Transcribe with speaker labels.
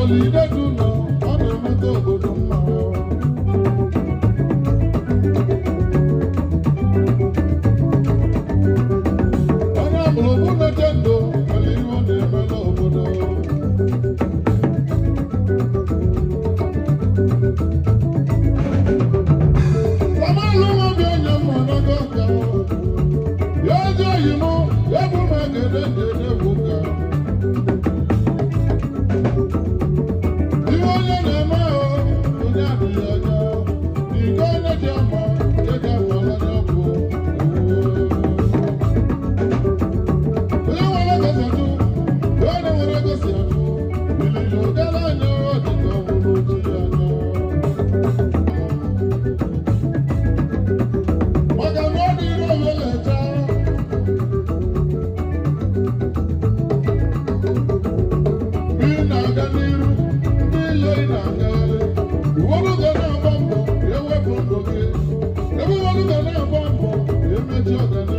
Speaker 1: Nwere ide dị ụlọ, ọ na-emeta obodo mma. Onye ọbụla ogbu na-eche ndụ nwere ihe ọ na-emela obodo. Samuel nwa onye mma n'oge ọka ya ezi oyi mụ ya bụ m egede dede bụ ka ihe onye na-eme o onye adịghị anya iko onye ji ama nke ji amala onye ọkụ. Onye nwere ego si atụ, onye nwere ego si atụ ilili ogala anya ọ dịka ọ bụrụ chi ya anya maka na ọ dịrị owele taa. Ị na-aga n'iru ndị ile ị na-agagharị, ụfọdụ ga na-agba mbọ ewepụ ndụ gị, ebe ụfọdụ ga na-agba mbọ emechi ọganiru.